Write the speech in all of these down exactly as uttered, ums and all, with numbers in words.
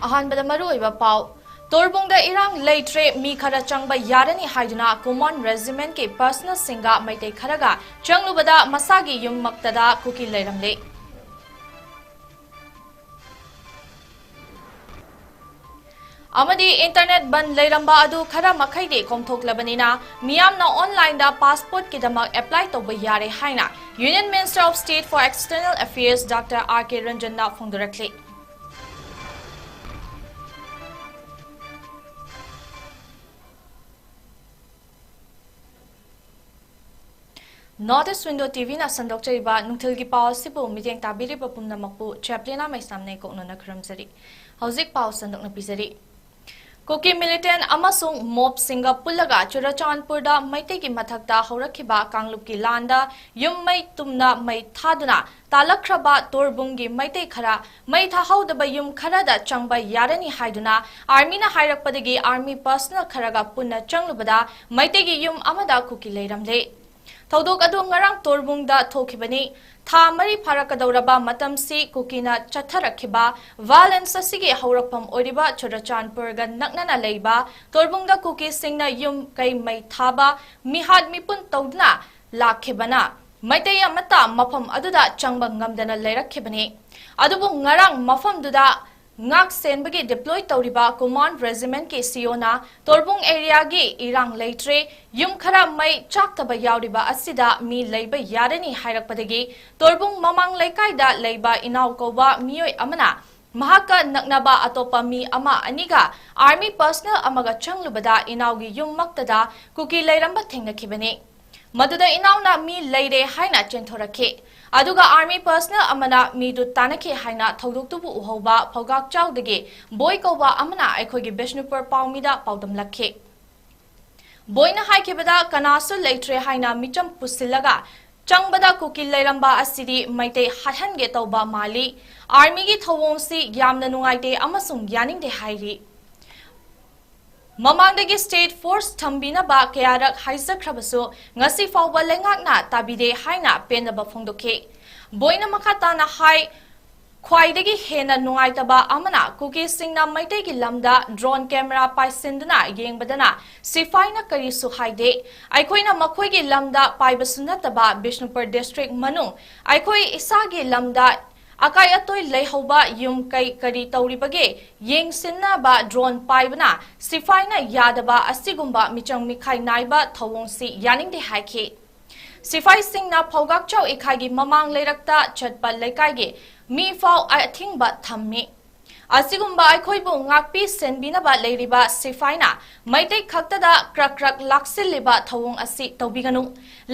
ꯑꯍꯥꯟꯕꯗ ꯃꯔꯨꯑꯣꯏꯕ ꯄꯥꯎ꯫ ꯇꯣꯔꯕꯨꯡꯗ ꯏꯔꯥꯡ ꯂꯩꯇ꯭ꯔꯦ, ꯃꯤ ꯈꯔ ꯆꯪꯕ ꯌꯥꯔꯅꯤ ꯍꯥꯏꯗꯨꯅ ꯀꯣꯃꯥꯟ ꯔꯦꯖꯤꯃꯦꯟꯠꯀꯤ ꯄꯔꯁꯅꯦꯜꯁꯤꯡꯒ ꯃꯩꯇꯩ ꯈꯔꯒ ꯆꯪꯂꯨꯕꯗ ꯃꯁꯥꯒꯤ ꯌꯨꯝꯃꯛꯇꯗ ꯀꯨꯀꯤ ꯂꯩꯔꯝꯂꯦ꯫ ꯑꯃꯗꯤ ꯏꯟꯇꯔꯅꯦꯠ ꯕꯟ ꯂꯩꯔꯝꯕ ꯑꯗꯨ ꯈꯔ ꯃꯈꯩꯗꯤ ꯀꯣꯝꯊꯣꯛꯂꯕꯅꯤꯅ ꯃꯤꯌꯥꯝꯅ ꯑꯣꯟꯂꯥꯏꯟꯗ ꯄꯥꯁꯄꯣꯔꯠꯀꯤꯗꯃꯛ ꯑꯦꯄ꯭ꯂꯥꯏ ꯇꯧꯕ ꯌꯥꯔꯦ ꯍꯥꯏꯅ Union Minister of State for External Affairs Doctor R K Ranjanꯅ ꯐꯣꯡꯗꯣꯔꯛꯂꯤ꯫ North East Window TVꯅ ꯁꯟꯗꯣꯛꯆꯔꯤꯕ ꯅꯨꯡꯊꯤꯜꯒꯤ ꯄꯥꯎ ꯑꯁꯤꯕꯨ ꯃꯤꯠꯌꯦꯡ ꯇꯥꯕꯤꯔꯤꯕ ꯄꯨꯝꯅꯃꯛꯄꯨ ꯆꯦꯄ꯭ꯂꯤꯅꯥ ꯃꯩꯁꯅꯥꯝꯅ ꯏꯀꯣꯛꯅꯅ ꯈꯨꯔꯨꯝꯖꯔꯤ꯫ ꯍꯧꯖꯤꯛ ꯄꯥꯎ ꯁꯟꯗꯣꯛꯅ ꯄꯤꯖꯔꯤ꯫ ꯀꯨꯀꯤ ꯃꯤꯂꯤꯇꯦꯟꯠ ꯑꯃꯁꯨꯡ ꯃꯣꯞꯁꯤꯡꯒ ꯄꯨꯜꯂꯒ ꯆꯨꯔꯆꯥꯟꯄꯨꯔꯗ ꯃꯩꯇꯩꯒꯤ ꯃꯊꯛꯇ ꯍꯧꯔꯛꯈꯤꯕ ꯀꯥꯡꯂꯨꯞꯀꯤ ꯂꯥꯟꯗ ꯌꯨꯝ ꯃꯩ ꯇꯨꯝꯅ ꯃꯩ ꯊꯥꯗꯨꯅ ꯇꯥꯂꯛꯈ꯭ꯔꯕ ꯇꯣꯔꯕꯨꯡꯒꯤ ꯃꯩꯇꯩ ꯈꯔ ꯃꯩ ꯊꯥꯍꯧꯗꯕ ꯌꯨꯝ ꯈꯔꯗ ꯆꯪꯕ ꯌꯥꯔꯅꯤ ꯍꯥꯏꯗꯨꯅ ꯑꯥꯔꯃꯤꯅ ꯍꯥꯏꯔꯛꯄꯗꯒꯤ ꯑꯥꯔꯃꯤ ꯄꯔꯁꯅꯦꯜ ꯈꯔꯒ ꯄꯨꯟꯅ ꯆꯪꯂꯨꯕꯗ ꯃꯩꯇꯩꯒꯤ ꯌꯨꯝ ꯑꯃꯗ ꯀꯨꯀꯤ ꯂꯩꯔꯝꯂꯦ꯫ ꯊꯧꯗꯣꯛ ꯑꯗꯨ ꯉꯔꯥꯡ ꯇꯣꯔꯕꯨꯡꯗ ꯊꯣꯛꯈꯤꯕꯅꯤ꯫ ꯊꯥ ꯃꯔꯤ ꯐꯥꯔꯛꯀꯗꯧꯔꯕ ꯃꯇꯝꯁꯤ ꯀꯨꯀꯤꯅ ꯆꯠꯊꯔꯛꯈꯤꯕ ꯚꯥꯏꯑꯣꯂꯦꯟꯁ ꯑꯁꯤꯒꯤ ꯍꯧꯔꯛꯐꯝ ꯑꯣꯏꯔꯤꯕ ꯆꯨꯔꯆꯥꯟꯄꯨꯔꯒ ꯅꯛꯅꯅ ꯂꯩꯕ ꯇꯣꯔꯕꯨꯡꯗ ꯀꯨꯀꯤꯁꯤꯡꯅ ꯌꯨꯝ ꯀꯩ ꯃꯩ ꯊꯥꯕ, ꯃꯤꯍꯥꯠ ꯃꯤꯄꯨꯟ ꯇꯧꯗꯨꯅ ꯂꯥꯛꯈꯤꯕꯅ ꯃꯩꯇꯩ ꯑꯃꯠꯇ ꯃꯐꯝ ꯑꯗꯨꯗ ꯆꯪꯕ ꯉꯝꯗꯅ ꯂꯩꯔꯛꯈꯤꯕꯅꯤ꯫ ꯑꯗꯨꯕꯨ ꯉꯔꯥꯡ ꯃꯐꯝꯗꯨꯗ ꯉꯥꯛ ꯁꯦꯟꯕꯒꯤ ꯗꯤꯄ꯭ꯂꯣꯏ ꯇꯧꯔꯤꯕ ꯀꯣꯃꯥꯟ ꯔꯦꯖꯤꯃꯦꯟꯠꯀꯤ CEOꯅ ꯇꯣꯔꯕꯨꯡ ꯑꯦꯔꯤꯌꯥꯒꯤ ꯏꯔꯥꯡ ꯂꯩꯇ꯭ꯔꯦ, ꯌꯨꯝ ꯈꯔ ꯃꯩ ꯆꯥꯛꯇꯕ ꯌꯥꯎꯔꯤꯕ ꯑꯁꯤꯗ ꯃꯤ ꯂꯩꯕ ꯌꯥꯔꯅꯤ ꯍꯥꯏꯔꯛꯄꯗꯒꯤ ꯇꯣꯔꯕꯨꯡ ꯃꯃꯥꯡ ꯂꯩꯀꯥꯏꯗ ꯂꯩꯕ ꯏꯅꯥꯎ ꯀꯧꯕ ꯃꯤꯑꯣꯏ ꯑꯃꯅ ꯃꯍꯥꯛꯀ ꯅꯛꯅꯕ ꯑꯇꯣꯞꯄ ꯃꯤ ꯑꯃ ꯑꯅꯤꯒ ꯑꯥꯔꯃꯤ ꯄꯔꯁꯅꯦꯜ ꯑꯃꯒ ꯆꯪꯂꯨꯕꯗ ꯏꯅꯥꯎꯒꯤ ꯌꯨꯝꯃꯛꯇꯗ ꯀꯨꯀꯤ ꯂꯩꯔꯝꯕ ꯊꯦꯡꯅꯈꯤꯕꯅꯤ꯫ ꯃꯗꯨꯗ ꯏꯅꯥꯎꯅ ꯃꯤ ꯂꯩꯔꯦ ꯍꯥꯏꯅ ꯆꯦꯟꯊꯣꯔꯛꯈꯤ꯫ ꯑꯗꯨꯒ ꯑꯥꯔꯃꯤ ꯄꯔꯁꯅꯦꯜ ꯑꯃꯅ ꯃꯤꯗꯨ ꯇꯥꯟꯅꯈꯤ ꯍꯥꯏꯅ ꯊꯧꯗꯣꯛꯇꯨꯕꯨ ꯎꯍꯧꯕ ꯐꯧꯒꯥꯛꯆꯥꯎꯗꯒꯤ ꯕꯣꯏ ꯀꯧꯕ ꯑꯃꯅ ꯑꯩꯈꯣꯏꯒꯤ ꯕꯤꯁꯅꯨꯄꯨꯔ ꯄꯥꯎꯃꯤꯗ ꯄꯥꯎꯗꯝꯂꯛꯈꯤ꯫ ꯕꯣꯏꯅ ꯍꯥꯏꯈꯤꯕꯗ ꯀꯅꯥꯁꯨ ꯂꯩꯇ꯭ꯔꯦ ꯍꯥꯏꯅ ꯃꯤꯆꯝ ꯄꯨꯁꯤꯜꯂꯒ ꯆꯪꯕꯗ ꯀꯨꯀꯤ ꯂꯩꯔꯝꯕ ꯑꯁꯤꯗꯤ ꯃꯩꯇꯩ ꯍꯥꯠꯍꯟꯒꯦ ꯇꯧꯕ ꯃꯥꯜꯂꯤ꯫ ꯑꯥꯔꯃꯤꯒꯤ ꯊꯧꯑꯣꯡꯁꯤ ꯌꯥꯝꯅ ꯅꯨꯡꯉꯥꯏꯇꯦ ꯑꯃꯁꯨꯡ ꯌꯥꯅꯤꯡꯗꯦ ꯍꯥꯏꯔꯤ꯫ ꯃꯃꯥꯡꯗꯒꯤ ꯁ꯭ꯇꯦꯠ ꯐꯣꯔꯁ ꯊꯝꯕꯤꯅꯕ ꯀꯌꯥꯔꯛ ꯍꯥꯏꯖꯈ꯭ꯔꯕꯁꯨ ꯉꯁꯤ ꯐꯥꯎꯕ ꯂꯩꯉꯥꯛꯅ ꯇꯥꯕꯤꯗꯦ ꯍꯥꯏꯅ ꯄꯦꯟꯗꯕ ꯐꯣꯡꯗꯣꯛꯈꯤ꯫ ꯕꯣꯏꯅ ꯃꯈꯥ ꯇꯥꯅ ꯍꯥꯏ, ꯈ꯭ꯋꯥꯏꯗꯒꯤ ꯍꯦꯟꯅ ꯅꯨꯡꯉꯥꯏꯇꯕ ꯑꯃꯅ ꯀꯨꯀꯤꯁꯤꯡꯅ ꯃꯩꯇꯩꯒꯤ ꯂꯝꯗ drone camera ꯄꯥꯏꯁꯤꯟꯗꯨꯅ ꯌꯦꯡꯕꯗꯅ ꯁꯤꯐꯥꯏꯅ ꯀꯔꯤꯁꯨ ꯍꯥꯏꯗꯦ꯫ ꯑꯩꯈꯣꯏꯅ ꯃꯈꯣꯏꯒꯤ ꯂꯝꯗ ꯄꯥꯏꯕꯁꯨ ꯅꯠꯇꯕ ꯕꯤꯁꯅꯨꯄꯨꯔ district ꯃꯅꯨꯡ ꯑꯩꯈꯣꯏ ꯏꯁꯥꯒꯤ ꯂꯝꯗ ꯑꯀꯥꯏ ꯑꯇꯣꯏ ꯂꯩꯍꯧꯕ ꯌꯨꯝ ꯀꯩ ꯀꯔꯤ ꯇꯧꯔꯤꯕꯒꯦ ꯌꯦꯡꯁꯤꯟꯅꯕ drone ꯄꯥꯏꯕꯅ ꯁꯤꯐꯥꯏꯅ ꯌꯥꯗꯕ ꯑꯁꯤꯒꯨꯝꯕ ꯃꯤꯆꯪ ꯃꯤꯈꯥꯏ ꯅꯥꯏꯕ ꯊꯧꯑꯣꯡꯁꯤ ꯌꯥꯅꯤꯡꯗꯦ ꯍꯥꯏꯈꯤ꯫ ꯁꯤꯐꯥꯏꯁꯤꯡꯅ ꯐꯧꯒꯥꯛꯆꯧ ꯏꯈꯥꯏꯒꯤ ꯃꯃꯥꯡ ꯂꯩꯔꯛꯇ ꯆꯠꯄ ꯂꯩꯀꯥꯏꯒꯤ ꯃꯤ ꯐꯥꯎ ꯑꯊꯤꯡꯕ ꯊꯝꯃꯤ꯫ ꯑꯁꯤꯒꯨꯝꯕ ꯑꯩꯈꯣꯏꯕꯨ ꯉꯥꯛꯄꯤ ꯁꯦꯟꯕꯤꯅꯕ ꯂꯩꯔꯤꯕ ꯁꯤꯐꯥꯏꯅ ꯃꯩꯇꯩ ꯈꯛꯇꯗ ꯀ꯭ꯔꯛ ꯀ꯭ꯔꯛ ꯂꯥꯛꯁꯤꯜꯂꯤꯕ ꯊꯧꯑꯣꯡ ꯑꯁꯤ ꯇꯧꯕꯤꯒꯅꯨ꯫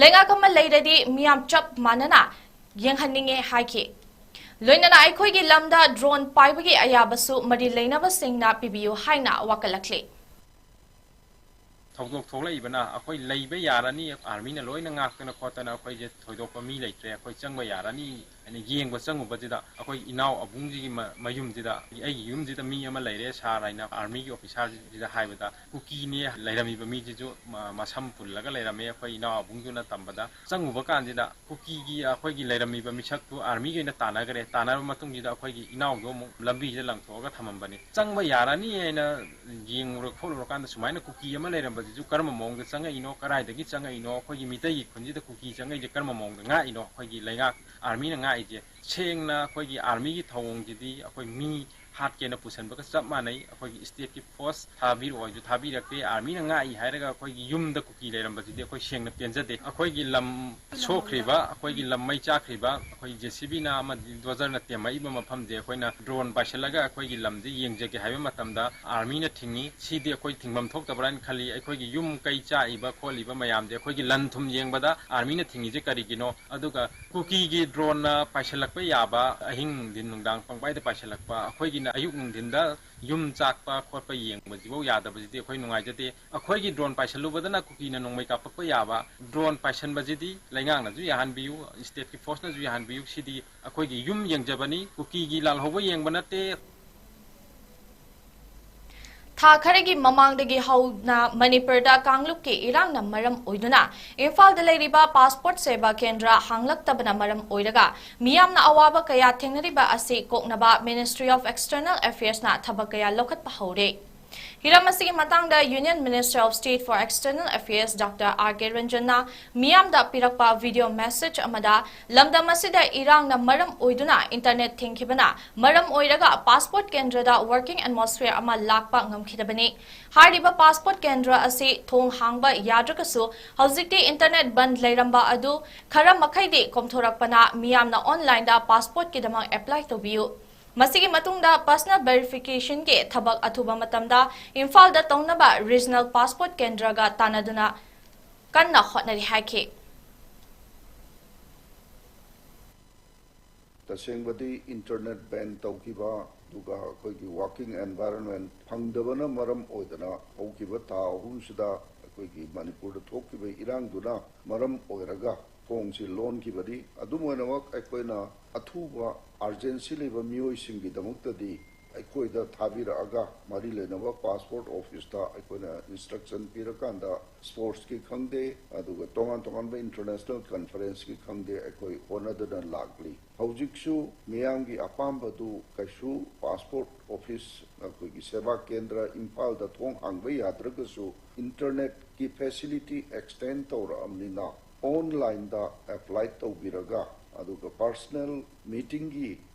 ꯂꯩꯉꯥꯛ ꯑꯃ ꯂꯩꯔꯗꯤ ꯃꯤꯌꯥꯝ ꯆꯞ ꯃꯥꯟꯅꯅ ꯌꯦꯡꯍꯟꯅꯤꯡꯉꯦ ꯍꯥꯏꯈꯤ꯫ ꯂꯣꯏꯅꯅ ꯑꯩꯈꯣꯏꯒꯤ ꯂꯝꯗ drone ꯄꯥꯏꯕꯒꯤ ꯑꯌꯥꯕꯁꯨ ꯃꯔꯤ ꯂꯩꯅꯕꯁꯤꯡꯅ ꯄꯤꯕꯤꯌꯨ ꯍꯥꯏꯅ ꯋꯥꯀꯠꯂꯛꯂꯤ꯫ ꯊꯧꯗꯣꯛ ꯊꯣꯛꯂꯛꯏꯕꯅ ꯑꯩꯈꯣꯏ ꯂꯩꯕ ꯌꯥꯔꯅꯤ, armyꯅ ꯂꯣꯏꯅ ꯉꯥꯛꯇꯅ ꯈꯣꯠꯇꯅ ꯑꯩꯈꯣꯏꯁꯦ ꯊꯣꯏꯗꯣꯛꯄ ꯃꯤ ꯂꯩꯇ꯭ꯔꯦ, ꯑꯩꯈꯣꯏ ꯆꯪꯕ ꯌꯥꯔꯅꯤ ꯍꯥꯏꯅ ꯌꯦꯡꯕ ꯆꯪꯉꯨꯕꯁꯤꯗ ꯑꯩꯈꯣꯏ ꯏꯅꯥꯎ ꯑꯕꯨꯡꯁꯤꯒꯤ ꯃ-, ꯃꯌꯨꯝꯁꯤꯗ, "ꯑꯩꯒꯤ ꯌꯨꯝꯁꯤꯗ ꯃꯤ ꯑꯃ ꯂꯩꯔꯦ ꯁꯥꯔ" ꯍꯥꯏꯅ armyꯒꯤ officerꯁꯤꯗ ꯍꯥꯏꯕꯗ, ꯀꯨꯀꯤꯅꯦ ꯂꯩꯔꯝꯃꯤꯕ ꯃꯤꯁꯤꯁꯨ ꯃ-, ꯃꯁꯝ ꯄꯨꯜꯂꯒ ꯂꯩꯔꯝꯃꯦ꯫ ꯑꯩꯈꯣꯏ ꯏꯅꯥꯎ ꯑꯕꯨꯡꯗꯨꯅ ꯇꯝꯕꯗ ꯆꯪꯉꯨꯕ ꯀꯥꯟꯁꯤꯗ ꯀꯨꯀꯤꯒꯤ ꯑꯩꯈꯣꯏꯒꯤ ꯂꯩꯔꯝꯃꯤꯕ ꯃꯤꯁꯛꯇꯨ armyꯒꯤ ꯑꯣꯏꯅ ꯇꯥꯟꯅꯈ꯭ꯔꯦ꯫ ꯇꯥꯟꯅꯔꯕ ꯃꯇꯨꯡꯁꯤꯗ ꯑꯩꯈꯣꯏꯒꯤ ꯏꯅꯥꯎꯗꯣ ꯑꯃꯨꯛ ꯂꯝꯕꯤꯁꯤꯗ ꯂꯪꯊꯣꯛꯑꯒ ꯊꯝꯃꯝꯕꯅꯤ꯫ ꯆꯪꯕ ꯌꯥꯔꯅꯤ ꯍꯥꯏꯅ ꯌꯦꯡꯉꯨꯔ ꯈꯣꯠꯂꯨꯔꯀꯥꯟꯗ ꯁꯨꯃꯥꯏꯅ ꯀꯨꯀꯤ ꯑꯃ ꯂꯩꯔꯝꯕꯁꯤꯁꯨ ꯀꯔꯝꯕ ꯃꯑꯣꯡꯗ ꯆꯪꯉꯛꯏꯅꯣ, ꯀꯗꯥꯏꯗꯒꯤ ꯆꯪꯉꯛꯏꯅꯣ, ꯑꯩꯈꯣꯏꯒꯤ ꯃꯤꯇꯩꯒꯤ ꯈꯨꯟꯁꯤꯗ ꯀꯨꯀꯤ ꯆꯪꯉꯛꯏꯁꯦ ꯀꯔꯝꯕ ꯃꯑꯣꯡꯗ ꯉꯥꯛꯏꯅꯣ, ꯑꯩꯈꯣꯏꯒꯤ ꯂꯩꯉꯥꯛ armyꯅ ꯉꯥꯛꯏꯁꯦ꯫ ꯁꯦꯡꯅ ꯑꯩꯈꯣꯏꯒꯤ armyꯒꯤ ꯊꯧꯑꯣꯡꯁꯤꯗꯤ ꯑꯩꯈꯣꯏ ꯃꯤ ꯍꯥꯠꯀꯦꯅ ꯄꯨꯁꯟꯕꯒ ꯆꯞ ꯃꯥꯟꯅꯩ꯫ ꯑꯩꯈꯣꯏꯒꯤ stateꯀꯤ force ꯊꯥꯕꯤꯔꯛꯑꯣꯁꯨ ꯊꯥꯕꯤꯔꯛꯇꯦ, armyꯅ ꯉꯥꯛꯏ ꯍꯥꯏꯔꯒ ꯑꯩꯈꯣꯏꯒꯤ ꯌꯨꯝꯗ ꯀꯨꯀꯤ ꯂꯩꯔꯝꯕꯁꯤꯗꯤ ꯑꯩꯈꯣꯏ ꯁꯦꯡꯅ ꯄꯦꯟꯖꯗꯦ꯫ ꯑꯩꯈꯣꯏꯒꯤ ꯂꯝ ꯁꯣꯛꯈ꯭ꯔꯤꯕ, ꯑꯩꯈꯣꯏꯒꯤ ꯂꯝ ꯃꯩ ꯆꯥꯛꯈ꯭ꯔꯤꯕ, ꯑꯩꯈꯣꯏ JCBꯅ ꯑꯃꯗꯤ dozersꯅ ꯇꯦꯝꯃꯛꯏꯕ ꯃꯐꯝꯁꯦ ꯑꯩꯈꯣꯏꯅ drone ꯄꯥꯏꯁꯤꯜꯂꯒ ꯑꯩꯈꯣꯏꯒꯤ ꯂꯝꯁꯦ ꯌꯦꯡꯖꯒꯦ ꯍꯥꯏꯕ ꯃꯇꯝꯗ armyꯅ ꯊꯤꯡꯉꯤ꯫ ꯁꯤꯗꯤ ꯑꯩꯈꯣꯏ ꯊꯤꯡꯐꯝ ꯊꯣꯛꯇꯕ꯭ꯔꯥ ꯍꯥꯏꯅ ꯈꯜꯂꯤ꯫ ꯑꯩꯈꯣꯏꯒꯤ ꯌꯨꯝ ꯀꯩ ꯆꯥꯛꯏꯕ ꯈꯣꯠꯂꯤꯕ ꯃꯌꯥꯝꯁꯦ ꯑꯩꯈꯣꯏꯒꯤ ꯂꯟ ꯊꯨꯝ ꯌꯦꯡꯕꯗ armyꯅ ꯊꯤꯡꯉꯤꯁꯦ ꯀꯔꯤꯒꯤꯅꯣ? ꯑꯗꯨꯒ ꯀꯨꯀꯤꯒꯤ droneꯅ ꯄꯥꯏꯁꯤꯜꯂꯛꯄ ꯌꯥꯕ, ꯑꯍꯤꯡ ꯅꯨꯡꯊꯤꯟ ꯅꯨꯡꯗꯥꯡ ꯄꯪꯄꯥꯏꯗ ꯄꯥꯏꯁꯤꯜꯂꯛꯄ, ꯑꯩꯈꯣꯏꯒꯤꯅ ꯑꯌꯨꯛ ꯅꯨꯡꯊꯤꯟꯗ ꯌꯨꯝ ꯆꯥꯛꯄ ꯈꯣꯠꯄ ꯌꯦꯡꯕꯁꯤꯐꯥꯎ ꯌꯥꯗꯕꯁꯤꯗꯤ ꯑꯩꯈꯣꯏ ꯅꯨꯡꯉꯥꯏꯖꯗꯦ꯫ ꯑꯩꯈꯣꯏꯒꯤ drone ꯄꯥꯏꯁꯤꯜꯂꯨꯕꯗꯅ ꯀꯨꯀꯤꯅ ꯅꯣꯡꯃꯩ ꯀꯥꯞꯄꯛꯄ ꯌꯥꯕ, drone ꯄꯥꯏꯁꯟꯕꯁꯤꯗꯤ ꯂꯩꯉꯥꯛꯅꯁꯨ ꯌꯥꯍꯟꯕꯤꯌꯨ, stateꯀꯤ forceꯅꯁꯨ ꯌꯥꯍꯟꯕꯤꯌꯨ꯫ ꯁꯤꯗꯤ ꯑꯩꯈꯣꯏꯒꯤ ꯌꯨꯝ ꯌꯦꯡꯖꯕꯅꯤ, ꯀꯨꯀꯤꯒꯤ ꯂꯥꯜꯍꯧꯕ ꯌꯦꯡꯕ ꯅꯠꯇꯦ꯫ ꯊꯥ ꯈꯔꯒꯤ ꯃꯃꯥꯡꯗꯒꯤ ꯍꯧꯅ ꯃꯅꯤꯄꯨꯔꯗ ꯀꯥꯡꯂꯨꯞꯀꯤ ꯏꯔꯥꯡꯅ ꯃꯔꯝ ꯑꯣꯏꯗꯨꯅ ꯏꯝꯐꯥꯜꯗ ꯂꯩꯔꯤꯕ ꯄꯥꯁꯄꯣꯔꯠ ꯁꯦꯕꯥ ꯀꯦꯟꯗ꯭ꯔ ꯍꯥꯡꯂꯛꯇꯕꯅ ꯃꯔꯝ ꯑꯣꯏꯔꯒ ꯃꯤꯌꯥꯝꯅ ꯑꯋꯥꯕ ꯀꯌꯥ ꯊꯦꯡꯅꯔꯤꯕ ꯑꯁꯤ ꯀꯣꯛꯅꯕ Ministry of External Affairsꯅ ꯊꯕꯛ ꯀꯌꯥ ꯂꯧꯈꯠꯄ ꯍꯧꯔꯦ꯫ ꯍꯤꯔꯝ ꯑꯁꯤꯒꯤ ꯃꯇꯥꯡꯗ Union Minister of State for External Affairs Doctor R K Ranjanꯅ ꯃꯤꯌꯥꯝꯗ ꯄꯤꯔꯛꯄ video message ꯑꯃꯗ, ꯂꯝꯗꯝ ꯑꯁꯤꯗ ꯏꯔꯥꯡꯅ ꯃꯔꯝ ꯑꯣꯏꯗꯨꯅ internet ꯊꯤꯡꯈꯤꯕꯅ ꯃꯔꯝ ꯑꯣꯏꯔꯒ ꯄꯥꯁꯄꯣꯔꯠ ꯀꯦꯟꯗ꯭ꯔꯗ working atmosphere ꯑꯃ ꯂꯥꯛꯄ ꯉꯝꯈꯤꯗꯕꯅꯤ꯫ ꯍꯥꯏꯔꯤꯕ ꯄꯥꯁꯄꯣꯔꯠ ꯀꯦꯟꯗ꯭ꯔ ꯑꯁꯤ ꯊꯣꯡ ꯍꯥꯡꯕ ꯌꯥꯗ꯭ꯔꯒꯁꯨ ꯍꯧꯖꯤꯛꯇꯤ internet ꯕꯟꯗ ꯂꯩꯔꯝꯕ ꯑꯗꯨ ꯈꯔ ꯃꯈꯩꯗꯤ ꯀꯣꯝꯊꯣꯔꯛꯄꯅ ꯃꯤꯌꯥꯝꯅ onlineꯗ ꯄꯥꯁꯄꯣꯔꯠꯀꯤꯗꯃꯛ apply ꯇꯧꯕꯤꯌꯨ꯫ ꯃꯁꯤꯒꯤ ꯃꯇꯨꯡꯗ personal verificationꯒꯤ ꯊꯕꯛ ꯑꯊꯨꯕ ꯃꯇꯝꯗ ꯏꯝꯐꯥꯜꯗ ꯇꯧꯅꯕ regional passport ꯀꯦꯟꯗ꯭ꯔꯒ ꯇꯥꯟꯅꯗꯨꯅ ꯀꯟꯅ ꯍꯣꯠꯅꯔꯤ ꯍꯥꯏꯈꯤ꯫ ꯇꯁꯦꯡꯕꯗꯤ internet ban ꯇꯧꯈꯤꯕ ꯑꯗꯨꯒ ꯑꯩꯈꯣꯏꯒꯤ working environment ꯐꯪꯗꯕꯅ ꯃꯔꯝ ꯑꯣꯏꯗꯅ ꯍꯧꯈꯤꯕ ꯊꯥ ꯑꯍꯨꯝꯁꯤꯗ ꯑꯩꯈꯣꯏꯒꯤ ꯃꯅꯤꯄꯨꯔꯗ ꯊꯣꯛꯈꯤꯕ ꯏꯔꯥꯡꯗꯨꯅ ꯃꯔꯝ ꯑꯣꯏꯔꯒ ꯊꯣꯡꯁꯤ ꯂꯣꯟꯈꯤꯕꯅꯤ꯫ ꯑꯗꯨꯝ ꯑꯣꯏꯅꯃꯛ ꯑꯩꯈꯣꯏꯅ ꯑꯊꯨꯕ urgency ꯂꯩꯕ ꯃꯤꯑꯣꯏꯁꯤꯡꯒꯤꯗꯃꯛꯇꯗꯤ ꯑꯩꯈꯣꯏꯗ ꯊꯥꯕꯤꯔꯛꯑꯒ ꯃꯔꯤ ꯂꯩꯅꯕ passport officeꯇ ꯑꯩꯈꯣꯏꯅ instruction ꯄꯤꯔꯀꯥꯟꯗ sportsꯀꯤ ꯈꯪꯗꯦ, ꯑꯗꯨꯒ ꯇꯣꯉꯥꯟ ꯇꯣꯉꯥꯟꯕ international conferenceꯀꯤ ꯈꯪꯗꯦ, ꯑꯩꯈꯣꯏ ꯍꯣꯠꯅꯗꯨꯅ ꯂꯥꯛꯂꯤ꯫ ꯍꯧꯖꯤꯛꯁꯨ ꯃꯤꯌꯥꯝꯒꯤ ꯑꯄꯥꯝꯕꯗꯨ ꯀꯩꯁꯨ passport office ꯑꯩꯈꯣꯏꯒꯤ ꯁꯦꯕꯥ ꯀꯦꯟꯗ꯭ꯔ ꯏꯝꯐꯥꯜꯗ ꯊꯣꯡ ꯍꯥꯡꯕ ꯌꯥꯗ꯭ꯔꯒꯁꯨ internetꯀꯤ facility extend ꯇꯧꯔꯛꯑꯕꯅꯤꯅ onlineꯗ apply ꯇꯧꯕꯤꯔꯒ ꯑꯗꯨꯒ personal meetingꯒꯤ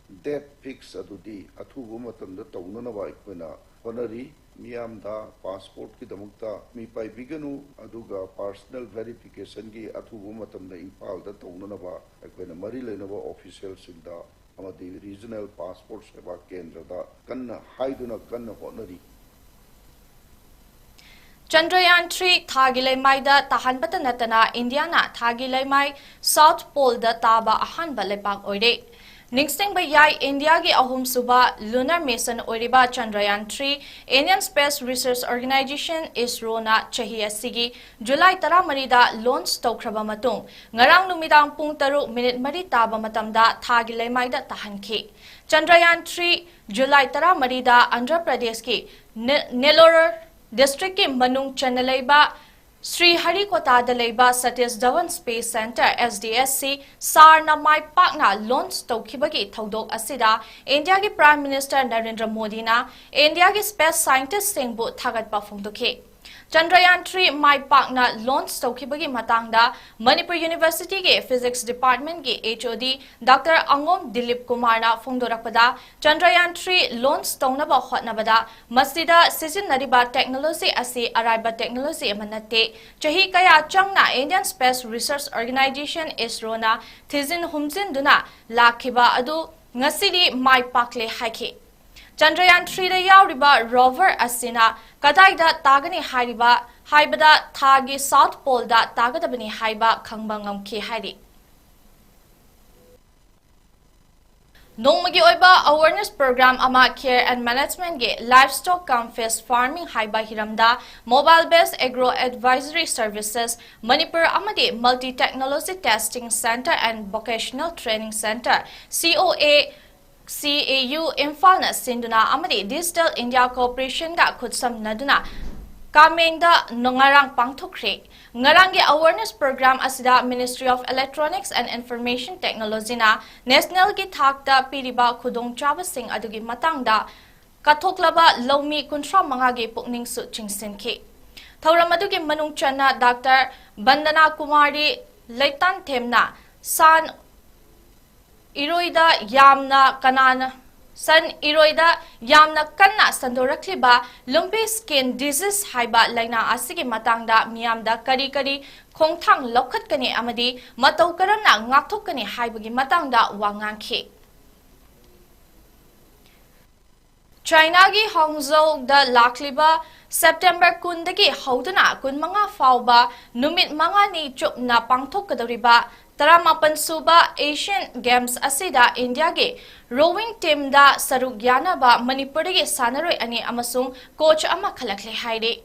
date fix ꯑꯗꯨꯗꯤ ꯑꯊꯨꯕ ꯃꯇꯝꯗ ꯇꯧꯅꯅꯕ ꯑꯩꯈꯣꯏꯅ ꯍꯣꯠꯅꯔꯤ꯫ ꯃꯤꯌꯥꯝꯗ passportꯀꯤꯗꯃꯛꯇ ꯃꯤ ꯄꯥꯏꯕꯤꯒꯅꯨ, ꯑꯗꯨꯒ personal verificationꯒꯤ ꯑꯊꯨꯕ ꯃꯇꯝꯗ ꯏꯝꯐꯥꯜꯗ ꯇꯧꯅꯅꯕ ꯑꯩꯈꯣꯏꯅ ꯃꯔꯤ ꯂꯩꯅꯕ officialꯁꯤꯡꯗ ꯑꯃꯗꯤ regional passport ꯁꯦꯕꯥ ꯀꯦꯟꯗ꯭ꯔꯗ ꯀꯟꯅ ꯍꯥꯏꯗꯨꯅ ꯀꯟꯅ ꯍꯣꯠꯅꯔꯤ꯫ Chandrayaan three ꯊꯥꯒꯤ ꯂꯩꯃꯥꯏꯗ ꯇꯥꯍꯟꯕꯇ ꯅꯠꯇꯅ ꯏꯟꯗꯤꯌꯥꯅ ꯊꯥꯒꯤ ꯂꯩꯃꯥꯏ South Poleꯗ ꯇꯥꯕ ꯑꯍꯥꯟꯕ ꯂꯩꯄꯥꯛ ꯑꯣꯏꯔꯦ꯫ ꯅꯤꯡꯁꯤꯡꯕ ꯌꯥꯏ, ꯏꯟꯗꯤꯌꯥꯒꯤ ꯑꯍꯨꯝꯁꯨꯕ lunar mission ꯑꯣꯏꯔꯤꯕ Chandrayaan three Indian Space Research Organisation, ISROꯅ ꯆꯍꯤ ꯑꯁꯤꯒꯤ ꯖꯨꯂꯥꯏ ꯇꯔꯥꯃꯔꯤꯗ launch ꯇꯧꯈ꯭ꯔꯕ ꯃꯇꯨꯡ, ꯉꯔꯥꯡ ꯅꯨꯃꯤꯗꯥꯡ ꯄꯨꯡ ꯇꯔꯨꯛ minute ꯃꯔꯤ ꯇꯥꯕ ꯃꯇꯝꯗ ꯊꯥꯒꯤ ꯂꯩꯃꯥꯏꯗ ꯇꯥꯍꯟꯈꯤ꯫ Chandrayaan three ꯖꯨꯂꯥꯏ ꯇꯔꯥꯃꯔꯤꯗ ꯑꯟꯙ꯭ꯔ ꯄ꯭ꯔꯗꯦꯁꯀꯤ ꯅꯦ-, ꯅꯦꯂꯣꯔ ꯗꯤꯁꯇ꯭ꯔꯤꯛꯀꯤ ꯃꯅꯨꯡ ꯆꯟꯅ ꯂꯩꯕ ꯁ꯭ꯔꯤ ꯍꯔꯤꯀꯣꯇꯥꯗ ꯂꯩꯕ Satish Dhawan space centre, S D S C, ꯁꯥꯔꯅ ꯃꯥꯏ ꯄꯥꯛꯅ ꯂꯣꯟꯆ ꯇꯧꯈꯤꯕꯒꯤ ꯊꯧꯗꯣꯛ ꯑꯁꯤꯗ ꯏꯟꯗꯤꯌꯥꯒꯤ ꯄ꯭ꯔꯥꯏꯝ ꯃꯤꯅꯤꯁꯇꯔ ꯅꯔꯦꯟꯗ꯭ꯔ ꯃꯣꯗꯤꯅ ꯏꯟꯗꯤꯌꯥꯒꯤ ꯁ꯭ꯄꯦꯁ ꯁꯥꯏꯟꯇꯤꯁꯁꯤꯡꯕꯨ ꯊꯥꯒꯠꯄ ꯐꯣꯡꯗꯣꯛꯈꯤ꯫ ꯆꯟꯗ꯭ꯔꯌꯥꯟ three ꯃꯥꯏ ꯄꯥꯛꯅ ꯂꯣꯟꯆ ꯇꯧꯈꯤꯕꯒꯤ ꯃꯇꯥꯡꯗ ꯃꯅꯤꯄꯨꯔ ꯌꯨꯅꯤꯚꯔꯁꯤꯇꯤꯒꯤ ꯐꯤꯖꯤꯛꯁ ꯗꯤꯄꯥꯔꯠꯃꯦꯟꯒꯤ H O D ꯗꯥꯛꯇꯔ ꯑꯉꯣꯝ ꯗꯤꯂꯤꯞ ꯀꯨꯃꯥꯔꯅ ꯐꯣꯡꯗꯣꯔꯛꯄꯗ, ꯆꯟꯗ꯭ꯔꯌꯥꯟ three ꯂꯣꯟꯆ ꯇꯧꯅꯕ ꯍꯣꯠꯅꯕꯗ ꯃꯁꯤꯗ ꯁꯤꯖꯤꯟꯅꯔꯤꯕ ꯇꯦꯛꯅꯣꯂꯣꯖꯤ ꯑꯁꯤ ꯑꯔꯥꯏꯕ ꯇꯦꯛꯅꯣꯂꯣꯖꯤ ꯑꯃ ꯅꯠꯇꯦ꯫ ꯆꯍꯤ ꯀꯌꯥ ꯆꯪꯅ Indian Space Research Organisation, ISROꯅ ꯊꯤꯖꯤꯟ ꯍꯨꯝꯖꯤꯟꯗꯨꯅ ꯂꯥꯛꯈꯤꯕ ꯑꯗꯨ ꯉꯁꯤꯗꯤ ꯃꯥꯏ ꯄꯥꯛꯂꯦ ꯍꯥꯏꯈꯤ꯫ ꯆꯟꯗ꯭ꯔꯌꯥꯟ threeꯗ ꯌꯥꯎꯔꯤꯕ rover ꯑꯁꯤꯅ ꯀꯗꯥꯏꯗ ꯇꯥꯒꯅꯤ ꯍꯥꯏꯔꯤꯕ, ꯍꯥꯏꯕꯗ ꯊꯥꯒꯤ South Poleꯗ ꯇꯥꯒꯗꯕꯅꯤ ꯍꯥꯏꯕ ꯈꯪꯕ ꯉꯝꯈꯤ ꯍꯥꯏꯔꯤ꯫ ꯅꯣꯡꯃꯒꯤ ꯑꯣꯏꯕ awareness program ꯑꯃ care and managementꯒꯤ Livestock cum Fish Farming ꯍꯥꯏꯕ ꯍꯤꯔꯝꯗ Mobile Based Agro Advisory Services Manipur ꯑꯃꯗꯤ Multi Technology Testing Centre and Vocational Training Centre, C O A, C A U ꯏꯝꯐꯥꯜꯅ ꯁꯤꯟꯗꯨꯅ ꯑꯃꯗꯤ Digital India Corporationꯒ ꯈꯨꯠꯁꯝꯅꯗꯨꯅ ꯀꯥꯃꯦꯡꯗ ꯉꯔꯥꯡ ꯄꯥꯡꯊꯣꯛꯈ꯭ꯔꯦ꯫ ꯉꯔꯥꯡꯒꯤ awareness program ꯑꯁꯤꯗ Ministry of Electronics and Information Technologyꯅ nationalꯒꯤ ꯊꯥꯛꯇ ꯄꯤꯔꯤꯕ ꯈꯨꯗꯣꯡꯆꯥꯕꯁꯤꯡ ꯑꯗꯨꯒꯤ ꯃꯇꯥꯡꯗ ꯀꯠꯊꯣꯛꯂꯕ ꯂꯧꯃꯤ ꯀꯨꯟꯊ꯭ꯔꯥ ꯃꯉꯥꯒꯤ ꯄꯨꯛꯅꯤꯡꯁꯨ ꯆꯤꯡꯁꯤꯟꯈꯤ꯫ ꯊꯧꯔꯝ ꯑꯗꯨꯒꯤ ꯃꯅꯨꯡ ꯆꯟꯅ ꯗꯥꯛꯇꯔ ꯕꯟꯗꯅꯥ ꯀꯨꯃꯥꯔꯤ ꯂꯩꯇꯥꯟꯊꯦꯝꯅ ꯁꯟ ꯏꯔꯣꯏꯗ ꯌꯥꯝꯅ ꯀꯅꯥꯅ, ꯁꯟ ꯏꯔꯣꯏꯗ ꯌꯥꯝꯅ ꯀꯟꯅ ꯁꯟꯗꯣꯔꯛꯂꯤꯕ lumpy skin disease ꯍꯥꯏꯕ ꯂꯥꯏꯅꯥ ꯑꯁꯤꯒꯤ ꯃꯇꯥꯡꯗ ꯃꯤꯌꯥꯝꯗ ꯀꯔꯤ ꯀꯔꯤ ꯈꯣꯡꯊꯥꯡ ꯂꯧꯈꯠꯀꯅꯤ ꯑꯃꯗꯤ ꯃꯇꯧ ꯀꯔꯝꯅ ꯉꯥꯛꯊꯣꯛꯀꯅꯤ ꯍꯥꯏꯕꯒꯤ ꯃꯇꯥꯡꯗ ꯋꯥ ꯉꯥꯡꯈꯤ꯫ ꯆꯥꯏꯅꯥꯒꯤ ꯍꯥꯡꯖꯧꯗ ꯂꯥꯛꯂꯤꯕ September ꯀꯨꯟꯗꯒꯤ ꯍꯧꯗꯨꯅ ꯀꯨꯟꯃꯉꯥ ꯐꯥꯎꯕ ꯅꯨꯃꯤꯠ ꯃꯉꯥꯅꯤ ꯆꯨꯞꯅ ꯄꯥꯡꯊꯣꯛꯀꯗꯧꯔꯤꯕ ꯇꯔꯥꯃꯥꯄꯟ ꯁꯨꯕ Asian Games ꯑꯁꯤꯗ ꯏꯟꯗꯤꯌꯥꯒꯤ rowing teamꯗ ꯁꯔꯨꯛ ꯌꯥꯅꯕ ꯃꯅꯤꯄꯨꯔꯗꯒꯤ ꯁꯥꯟꯅꯔꯣꯏ ꯑꯅꯤ ꯑꯃꯁꯨꯡ coach ꯑꯃ ꯈꯜꯂꯛꯂꯦ ꯍꯥꯏꯔꯤ꯫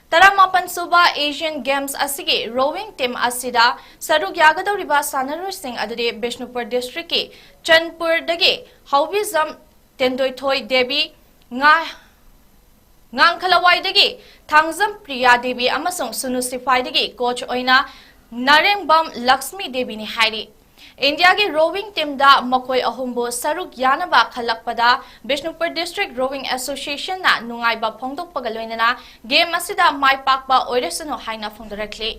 ꯇꯔꯥꯃꯥꯄꯟ ꯁꯨꯕ Asian Games ꯑꯁꯤꯒꯤ rowing team ꯑꯁꯤꯗ ꯁꯔꯨꯛ ꯌꯥꯒꯗꯧꯔꯤꯕ ꯁꯥꯟꯅꯔꯣꯏꯁꯤꯡ ꯑꯗꯨꯗꯤ ꯕꯤꯁꯅꯨꯄꯨꯔ districtꯀꯤ ꯆꯟꯄꯨꯔꯗꯒꯤ ꯍꯥꯎꯕꯤꯖꯝ ꯇꯦꯟꯗꯣꯏꯊꯣꯏ ꯗꯦꯕꯤ, ꯉꯥ-, ꯉꯥꯡꯈꯂꯋꯥꯏꯗꯒꯤ ꯊꯥꯡꯖꯝ ꯄ꯭ꯔꯤꯌꯥ ꯗꯦꯕꯤ ꯑꯃꯁꯨꯡ ꯁꯨꯅꯨ ꯁꯤꯐꯥꯏꯗꯒꯤ ꯀꯣꯆ ꯑꯣꯏꯅ ꯅꯥꯔꯦꯡꯕꯝ ꯂꯛꯁꯃꯤ ꯗꯦꯕꯤꯅꯤ ꯍꯥꯏꯔꯤ꯫ ꯏꯟꯗꯤꯌꯥꯒꯤ ꯔꯣꯋꯤꯡ ꯇꯤꯝꯗ ꯃꯈꯣꯏ ꯑꯍꯨꯝꯕꯨ ꯁꯔꯨꯛ ꯌꯥꯅꯕ ꯈꯜꯂꯛꯄꯗ ꯕꯤꯁꯅꯨꯄꯨꯔ ꯗꯤꯁꯇ꯭ꯔꯤꯛ ꯔꯣꯋꯤꯡ ꯑꯦꯁꯣꯁꯤꯌꯦꯁꯟꯅ ꯅꯨꯡꯉꯥꯏꯕ ꯐꯣꯡꯗꯣꯛꯄꯒ ꯂꯣꯏꯅꯅ ꯒꯦꯝ ꯑꯁꯤꯗ ꯃꯥꯏ ꯄꯥꯛꯄ ꯑꯣꯏꯔꯁꯅꯨ ꯍꯥꯏꯅ ꯐꯣꯡꯗꯣꯔꯛꯂꯤ꯫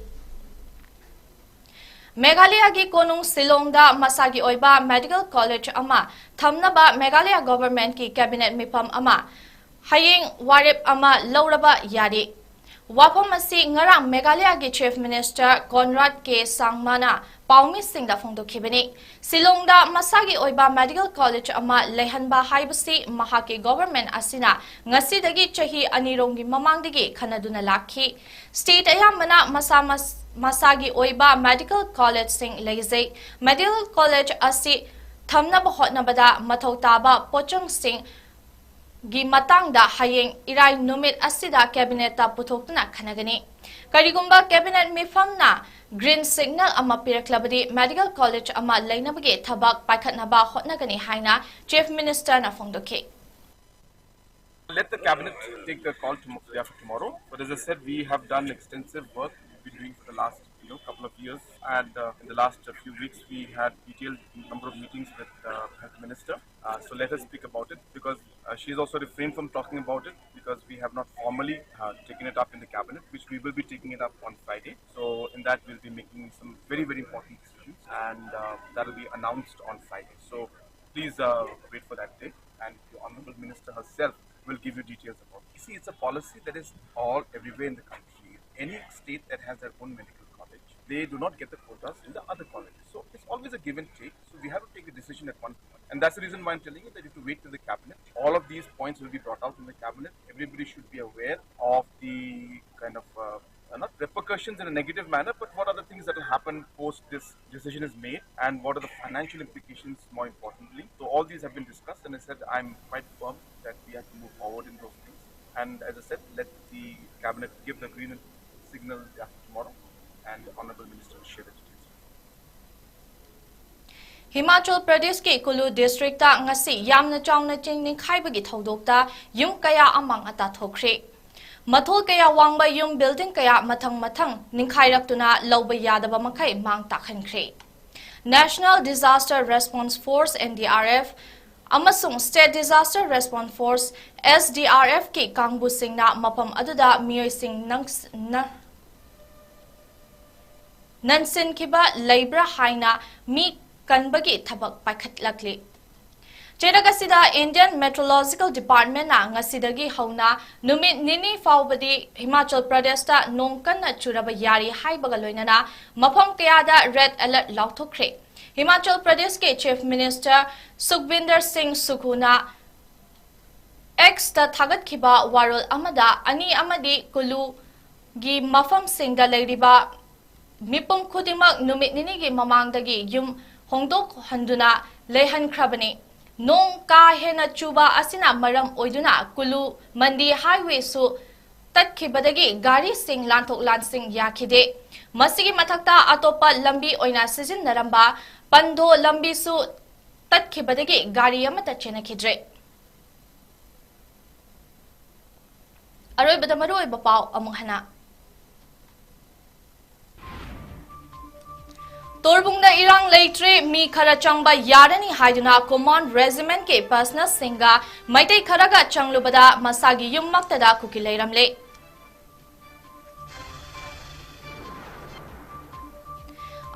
ꯃꯦꯘꯥꯂꯌꯥꯒꯤ ꯀꯣꯅꯨꯡ ꯁꯤꯂꯣꯡꯗ ꯃꯁꯥꯒꯤ ꯑꯣꯏꯕ ꯃꯦꯗꯤꯀꯦꯜ ꯀꯣꯂꯦꯖ ꯑꯃ ꯊꯝꯅꯕ ꯃꯦꯘꯥꯂꯌꯥ ꯒꯣꯚꯔꯟꯃꯦꯟꯠꯀꯤ ꯀꯦꯕꯤꯅꯦꯠ ꯃꯤꯐꯝ ꯑꯃ ꯍꯌꯦꯡ ꯋꯥꯔꯦꯞ ꯑꯃ ꯂꯧꯔꯕ ꯌꯥꯔꯤ꯫ ꯋꯥꯐꯝ ꯑꯁꯤ ꯉꯔꯥꯡ ꯃꯦꯘꯥꯂꯌꯥꯒꯤ ꯆꯤꯐ ꯃꯤꯅꯤꯁꯇꯔ ꯀꯣꯟꯔꯥꯗ ꯀꯦ ꯁꯥꯡꯃꯥꯅ ꯄꯥꯎꯃꯤꯁꯤꯡꯗ ꯐꯣꯡꯗꯣꯛꯈꯤꯕꯅꯤ꯫ ꯁꯤꯂꯣꯡꯗ ꯃꯁꯥꯒꯤ ꯑꯣꯏꯕ ꯃꯦꯗꯤꯀꯦꯜ ꯀꯣꯂꯦꯖ ꯑꯃ ꯂꯩꯍꯟꯕ ꯍꯥꯏꯕꯁꯤ ꯃꯍꯥꯛꯀꯤ ꯒꯣꯚꯔꯟꯃꯦꯟꯠ ꯑꯁꯤꯅ ꯉꯁꯤꯗꯒꯤ ꯆꯍꯤ ꯑꯅꯤꯔꯣꯝꯒꯤ ꯃꯃꯥꯡꯗꯒꯤ ꯈꯟꯅꯗꯨꯅ ꯂꯥꯛꯈꯤ꯫ ꯁ꯭ꯇꯦꯠ ꯑꯌꯥꯝꯕꯅ ꯃꯁꯥ ꯃꯁ-, ꯃꯁꯥꯒꯤ ꯑꯣꯏꯕ ꯃꯦꯗꯤꯀꯦꯜ ꯀꯣꯂꯦꯖꯁꯤꯡ ꯂꯩꯖꯩ꯫ ꯃꯦꯗꯤꯀꯦꯜ ꯀꯣꯂꯦꯖ ꯑꯁꯤ ꯊꯝꯅꯕ ꯍꯣꯠꯅꯕꯗ ꯃꯊꯧ ꯇꯥꯕ ꯄꯣꯠꯆꯪꯁꯤꯡ ꯒꯤ ꯃꯇꯥꯡꯗ ꯍꯌꯦꯡ ꯏꯔꯥꯏ ꯅꯨꯃꯤꯠ ꯑꯁꯤꯗ ꯀꯦꯕꯤꯅꯦꯠꯇ ꯄꯨꯊꯣꯛꯇꯨꯅ ꯈꯟꯅꯒꯅꯤ꯫ ꯀꯔꯤꯒꯨꯝꯕ ꯀꯦꯕꯤꯅꯦꯠ ꯃꯤꯐꯝꯅ ꯒ꯭ꯔꯤꯟ ꯁꯤꯒꯅꯦꯜ ꯑꯃ ꯄꯤꯔꯛꯂꯕꯗꯤ ꯃꯦꯗꯤꯀꯦꯜ ꯀꯣꯂꯦꯖ ꯑꯃ ꯂꯩꯅꯕꯒꯤ ꯊꯕꯛ ꯄꯥꯏꯈꯠꯅꯕ ꯍꯣꯠꯅꯒꯅꯤ ꯍꯥꯏꯅ ꯆꯤꯐ ꯃꯤꯅꯤꯁꯇꯔꯅ ꯐꯣꯡꯗꯣꯛꯈꯤ꯫ Let the cabinet take the call tom- day after tomorrow. But as I said, we have done extensive work we've been doing for the last you know couple of years, and uh, in the last uh, few weeks we had detailed number of meetings with uh, health minister. Uh, so let us speak about it because uh, she has also refrained from talking about it because we have not formally uh, taken it up in the cabinet, which we will be taking it up on Friday. So in that we'll be making some very very important decisions, and uh, that will be announced on Friday. So please uh, wait for that day, and the honorable minister herself will give you details about it. You see, it's a policy that is all everywhere in the country. Any state that has their own medical college, they do not get the quotas in the other colleges. So it's always a give and take. So we have to take a decision at one point. And that's the reason why I'm telling you that you have to wait till the cabinet. All of these points will be brought out in the cabinet. Everybody should be aware of the kind of uh, uh, not repercussions in a negative manner, but what are the things that will happen post this decision is made, and what are the financial implications, more importantly. So all these have been discussed, and I said I'm quite firm that we have to move forward in those things. And as I said, let the cabinet give the green signal after tomorrow, and the honorable minister will share the details. Himachal ꯄ꯭ꯔꯗꯦꯁꯀꯤ Kullu district ꯉꯁꯤ ꯌꯥꯝꯅ ꯆꯥꯎꯅ ꯆꯤꯡ ꯅꯤꯡꯈꯥꯏꯕꯒꯤ ꯊꯧꯗꯣꯛꯇ ꯌꯨꯝ ꯀꯌꯥ ꯑꯃꯥꯡ ꯑꯇꯥ ꯊꯣꯛꯈ꯭ꯔꯦ꯫ ꯃꯊꯣꯜ ꯀꯌꯥ ꯋꯥꯡꯕ ꯌꯨꯝ ꯕꯤꯜꯗꯤꯡ ꯀꯌꯥ ꯃꯊꯪ ꯃꯊꯪ ꯅꯤꯡꯈꯥꯏꯔꯛꯇꯨꯅ ꯂꯧꯕ ꯌꯥꯗꯕ ꯃꯈꯩ ꯃꯥꯡ ꯇꯥꯛꯍꯟꯈ꯭ꯔꯦ꯫ National Disaster Response Force, N D R F, ꯑꯃꯁꯨꯡ State Disaster Response Force, S D R F, ꯀꯤ ꯀꯥꯡꯕꯨꯁꯤꯡꯅ ꯃꯐꯝ ꯑꯗꯨꯗ ꯃꯤꯑꯣꯏꯁꯤꯡ ꯅꯪꯁ-, ꯅ-, ꯅꯟꯁꯤꯟꯈꯤꯕ ꯂꯩꯕ꯭ꯔꯥ ꯍꯥꯏꯅ ꯃꯤ ꯀꯟꯕꯒꯤ ꯊꯕꯛ ꯄꯥꯏꯈꯠꯂꯛꯂꯤ꯫ ꯆꯩꯔꯛ ꯑꯁꯤꯗ Indian Meteorological Department ꯅ ꯉꯁꯤꯗꯒꯤ ꯍꯧꯅ ꯅꯨꯃꯤꯠ ꯅꯤꯅꯤ ꯐꯥꯎꯕꯗꯤ ꯍꯤꯃꯥꯆꯜ ꯄ꯭ꯔꯗꯦꯁꯇ ꯅꯣꯡ ꯀꯟꯅ ꯆꯨꯔꯕ ꯌꯥꯔꯤ ꯍꯥꯏꯕꯒ ꯂꯣꯏꯅꯅ ꯃꯐꯝ ꯀꯌꯥꯗ red alert ꯂꯥꯎꯊꯣꯛꯈ꯭ꯔꯦ꯫ ꯍꯤꯃꯥꯆꯜ ꯄ꯭ꯔꯗꯦꯁꯀꯤ Chief Minister ꯁꯨꯈꯕꯤꯟꯗꯔ ꯁꯤꯡ ꯁꯨꯈꯨꯅ X ꯇ ꯊꯥꯒꯠꯈꯤꯕ ꯋꯥꯔꯣꯜ ꯑꯃꯗ ꯑꯅꯤ ꯑꯃꯗꯤ ꯀꯨꯂꯨꯒꯤ ꯃꯐꯝꯁꯤꯡꯗ ꯂꯩꯔꯤꯕ ꯃꯤꯄꯨꯝ ꯈꯨꯗꯤꯡꯃꯛ ꯅꯨꯃꯤꯠ ꯅꯤꯅꯤꯒꯤ ꯃꯃꯥꯡꯗꯒꯤ ꯌꯨꯝ ꯍꯣꯡꯗꯣꯛꯍꯟꯗꯨꯅ ꯂꯩꯍꯟꯈ꯭ꯔꯕꯅꯤ꯫ ꯅꯣꯡ ꯀꯥ ꯍꯦꯟꯅ ꯆꯨꯕ ꯑꯁꯤꯅ ꯃꯔꯝ ꯑꯣꯏꯗꯨꯅ ꯀꯨꯂꯨ ꯃꯟꯗꯤ highway ꯁꯨ ꯇꯠꯈꯤꯕꯗꯒꯤ ꯒꯥꯔꯤꯁꯤꯡ ꯂꯥꯟꯊꯣꯛ ꯂꯥꯟꯁꯤꯟ ꯌꯥꯈꯤꯗꯦ꯫ ꯃꯁꯤꯒꯤ ꯃꯊꯛꯇ ꯑꯇꯣꯞꯄ ꯂꯝꯕꯤ ꯑꯣꯏꯅ ꯁꯤꯖꯤꯟꯅꯔꯝꯕ ꯄꯟꯗꯣ ꯂꯝꯕꯤꯁꯨ ꯇꯠꯈꯤꯕꯗꯒꯤ ꯒꯥꯔꯤ ꯑꯃꯠꯇ ꯆꯦꯟꯅꯈꯤꯗ꯭ꯔꯦ꯫ ꯑꯔꯣꯏꯕꯗ ꯃꯔꯨꯑꯣꯏꯕ ꯄꯥꯎ ꯑꯃꯨꯛ ꯍꯟꯅ꯫ ꯇꯣꯔꯕꯨꯡꯗ ꯏꯔꯥꯡ ꯂꯩꯇ꯭ꯔꯦ, ꯃꯤ ꯈꯔ ꯆꯪꯕ ꯌꯥꯔꯅꯤ ꯍꯥꯏꯗꯨꯅ Command Regiment ꯀꯤ personnel ꯁꯤꯡꯒ ꯃꯩꯇꯩ ꯈꯔꯒ ꯆꯪꯂꯨꯕꯗ ꯃꯁꯥꯒꯤ ꯌꯨꯝꯃꯛꯇꯗ ꯀꯨꯀꯤ ꯂꯩꯔꯝꯂꯦ꯫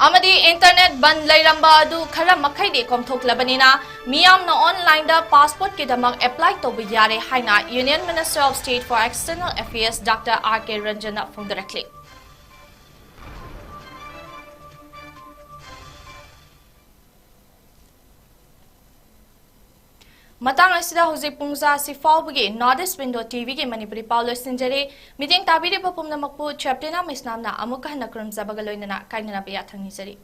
ꯑꯃꯗꯤ internet ꯕꯟ ꯂꯩꯔꯝꯕ ꯑꯗꯨ ꯈꯔ ꯃꯈꯩꯗꯤ ꯀꯣꯝꯊꯣꯛꯂꯕꯅꯤꯅ ꯃꯤꯌꯥꯝꯅ online ꯗ passport ꯀꯤꯗꯃꯛ apply ꯇꯧꯕ ꯌꯥꯔꯦ ꯍꯥꯏꯅ Union Minister of State for External Affairs Doctor R K Ranjan ꯅ ꯐꯣꯡꯗꯣꯔꯛꯂꯤ꯫ ꯃꯇꯥꯡ ꯑꯁꯤꯗ ꯍꯧꯖꯤꯛ ꯄꯨꯡꯖꯥ ꯑꯁꯤ ꯐꯥꯎꯕꯒꯤ North East Window T V ꯒꯤ ꯃꯅꯤꯄꯨꯔꯤ ꯄꯥꯎ ꯂꯣꯏꯁꯤꯟꯖꯔꯦ꯫ ꯃꯤꯠꯌꯦꯡ ꯇꯥꯕꯤꯔꯤꯕ ꯄꯨꯝꯅꯃꯛꯄꯨ ꯆꯦꯞꯇꯤꯅꯥ ꯃꯩꯁꯅꯥꯝꯅ ꯑꯃꯨꯛꯀ ꯍꯟꯅ ꯈꯨꯔꯨꯝꯖꯕꯒ ꯂꯣꯏꯅꯅ ꯀꯥꯏꯅꯅꯕ ꯌꯥꯊꯪ ꯅꯤꯖꯔꯤ꯫